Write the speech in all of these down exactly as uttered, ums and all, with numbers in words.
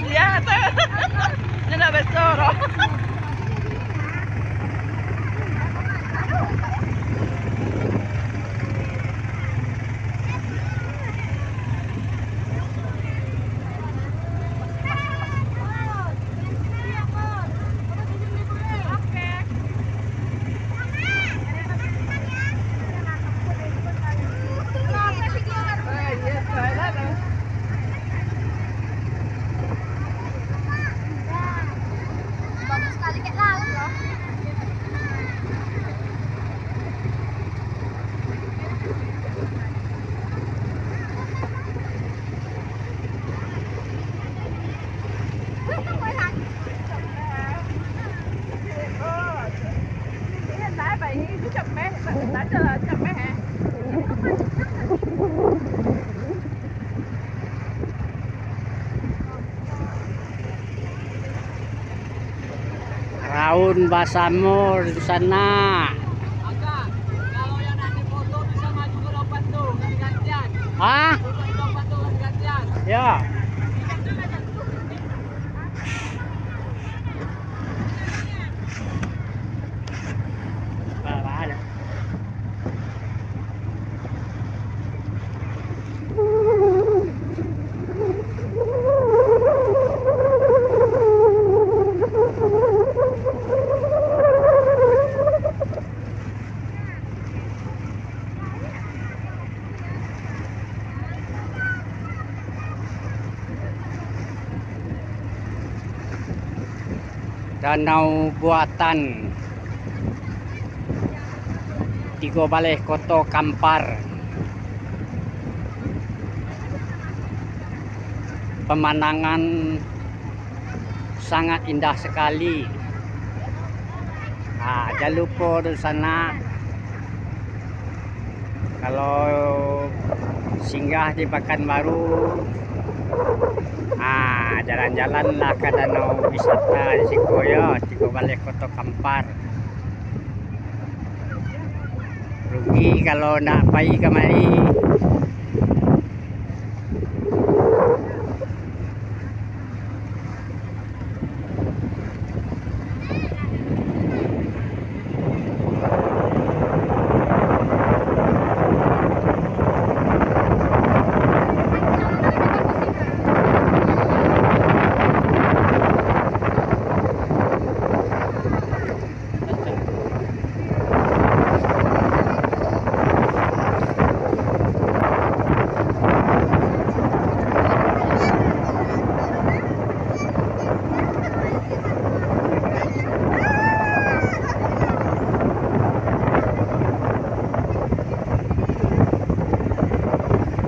Dia tu. Dia nak besar. Bagus sekali, kayak laut loh. Raun basamo di sana. Hah? Ya. Danau Buatan, Tigo Baleh, Koto Kampar. Pemandangan sangat indah sekali. Ah, jan lupo dunsanak, kalau singgah di Pakanbaru, ah, jalan-jalanlah ka danau wisata di siko yo, Tigo Baleh, Koto Kampar. Rugi kalau ndak pai kamari.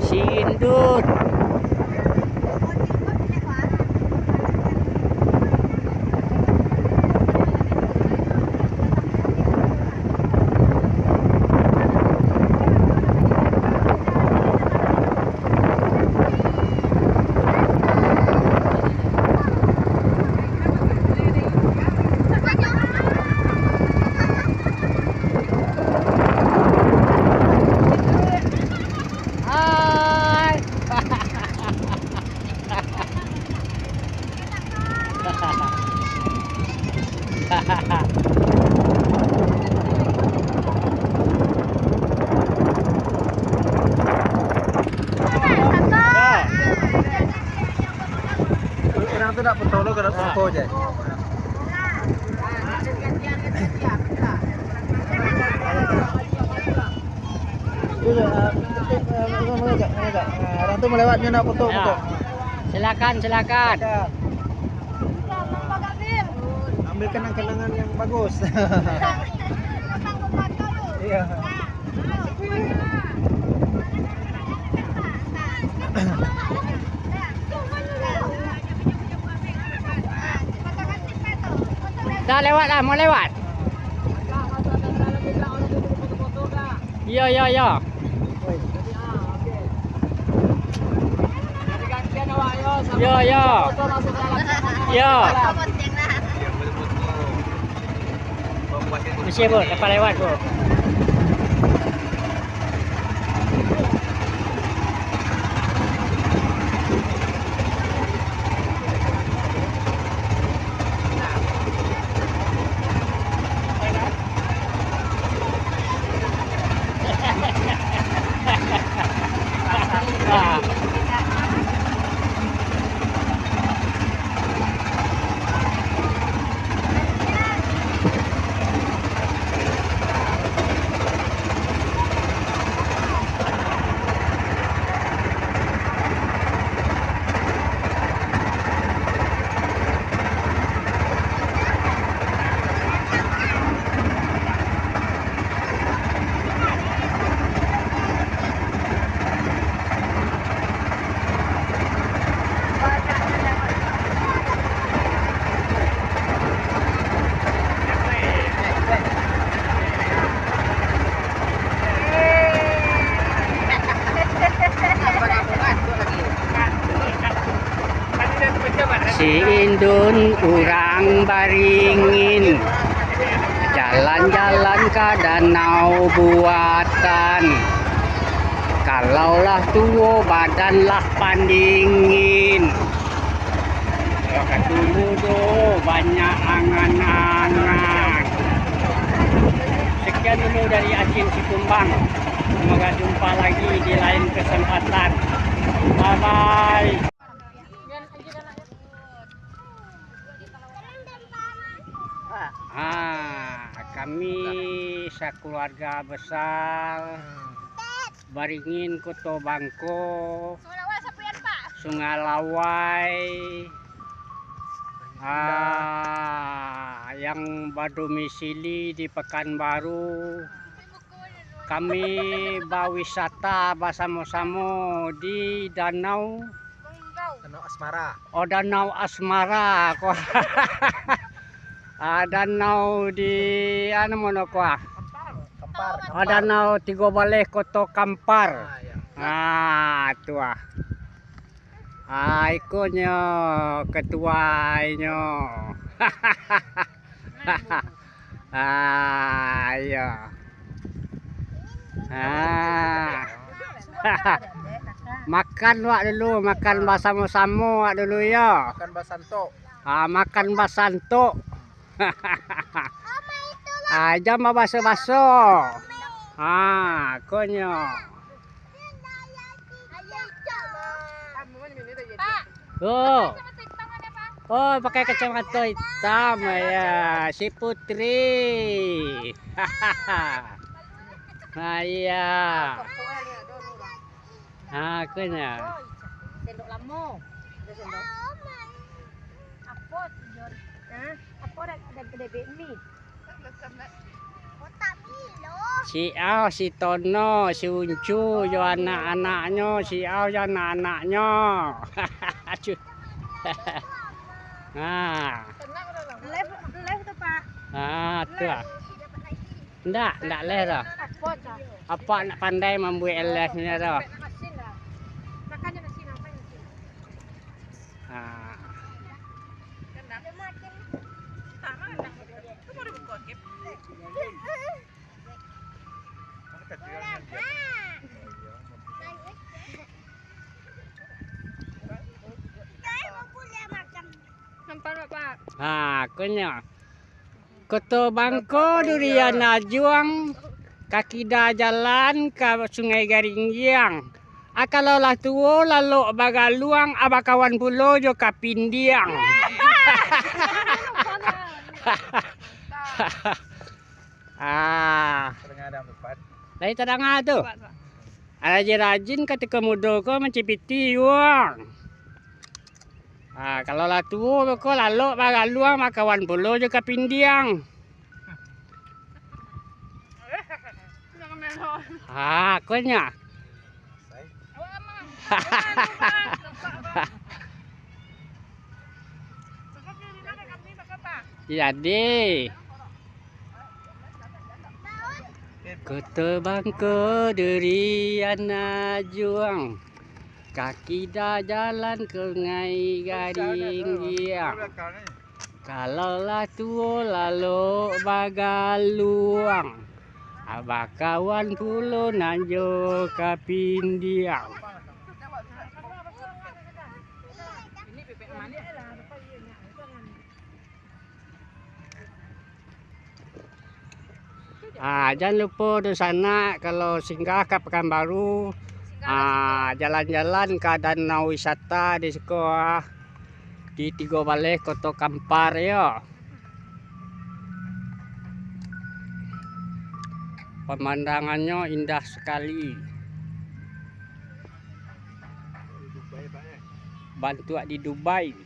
Si Indun. Hai. Urang tu nak foto lo, kena foto je. Tu lah, ah, mangajak, mangajak. Ah, urang tu malewat, nyo nak foto, foto. Silakan, silakan. Ambil kenang-kenangan yang bagus. Iya. Dah lewat lah, mau lewat. Iyo, iyo, iyo. Yo, yo. Yo. Misi, Bro, dapat lewat, Bro. Si Indun urang Baringin, jalan-jalan ka Danau Buatan. Kalau lah tuo, badan lah pandingin. Kalau ka dulu tu banyak angan-angan. Sekian dulu dari Acin Sikumbang. Semoga jumpa lagi di lain kesempatan. Bye-bye. Ah, kami sakeluarga besar Baringin, Koto Bangko, Sungai Lawai, ah, yang badomisili di Pekanbaru. Kami bawisata basamo-samo di danau. Danau Asmara. Oh, Danau Asmara, ko. Ah, danau di, anu, mano ko, ah? Kampar. Oh, Danau Tigo Baleh, Koto Kampar. Ah, iyo. Ah, tu, ah. Ah, ikonyo ketuanyo. Ah, iyo. Ah. Makan wak dulu, makan basamo-samo wak dulu, yo. Makan basantok. Ah, makan basantok. Ah, jan babaso-baso. Ah, konyo. Oh. Oh, pakai kacamata hitam, ya, si Putri. Ah, iya. Ah, konyo. Sendok lamo. Ada sendok. Apo tu, Jon? Hah? Apo dah, dah gede bek ni? Si Au, si Tono, si Uncu, jo anak-anaknyo, si Au jo anak-anaknyo. Aduh. Nah. Live, live tu, Pak. Ah, tu lah. Ndak, ndak live doh. Apo tu? Apak ndak pandai mambuek live-nyo doh. Makan nasi, makan nasi. Ah. Ha, konyo. Koto Bangko durian ajuang, ka kida jalan ka Sungai Garinggiang. A, kalau lah tuo, lalok bagaluang, a, bakawan pulo jo kapindiang. Ah. Lai tadanga tu? Rajin-rajin katiko mudo ko mancipiti uang. Ah, kalau lah tuo ko, lalok bagaluang, bakawan pulo jo kapindiang. Ah, konyo. Jadi, Koto Bangko durian ajuang, ka kida jalan Sungai Garinggiang. Kalau lah tuo, lalok bagaluang, a, bakawan pulo nan jo kapindiang. Ah, jan lupo dunsanak, kalau singgah ka Pekanbaru, ah, jalan-jalan ka danau wisata di siko, ah, di Tigo Baleh, Koto Kampar, yo. Pemandangannyo indah sekali. Bantuak di Dubai.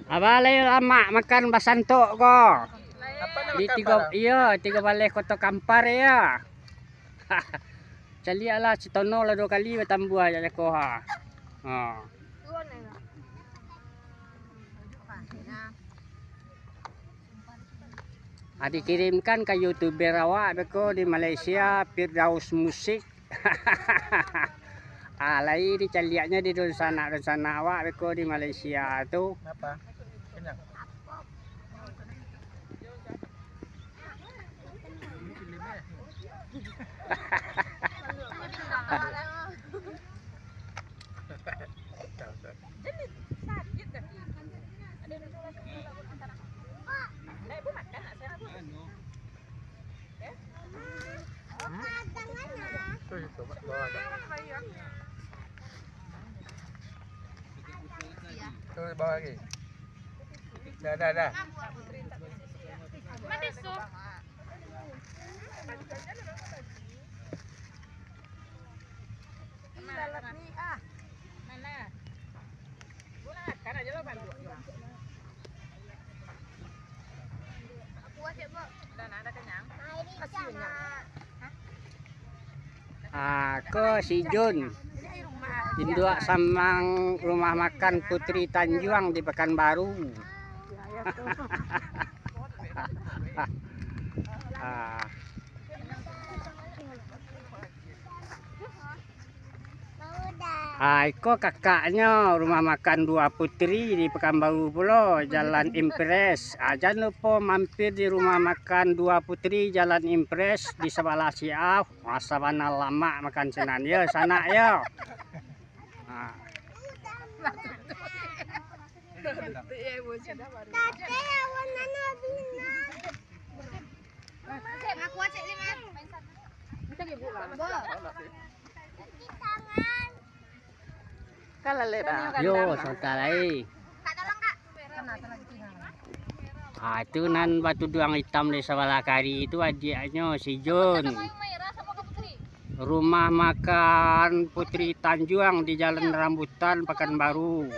Abah lai lamak makan basantok ko. Di tigo, iyo, tigo baleh Koto Kampar, iyo. Caliaklah, satono lah duo kali batambuah jak jako, ha. Ha. Ha, dikirimkan ka youtuber awak beko di Malaysia, Firdaus Musik. Ah, lai dicaliaknyo di dunsanak-dunsanak awak beko di Malaysia tu. Kenapa? Kenyang? Terus bawah lagi. Dah, dah, dah. Mana? Ah, ko si Jun. Induak samang rumah makan Putri Tanjuang di Pekanbaru. Ah. Ah, iko kakaknyo rumah makan Dua Putri di Pekanbaru pulo, Jalan Impres. Ah, jan lupo mampir di rumah makan Dua Putri, Jalan Impres, di sabalah siau. Masa bana lamak makan sinan, yo, sanak, yo. Ah. Yo, sabanta lai. Ah, tu nan batuduang itam di sabalah kari tu adiaknyo si Jun. Rumah makan Putri Tanjuang di Jalan Rambutan, Pekanbaru.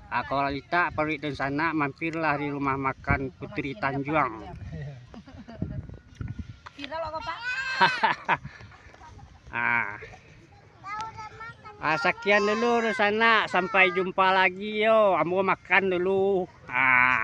Ah, kalau litak paruik dunsanak, mampirlah di rumah makan Putri Tanjuang. Ah. Ah, sakian dulu dunsanak, sampai jumpa lagi yo. Ambo makan dulu. Ah.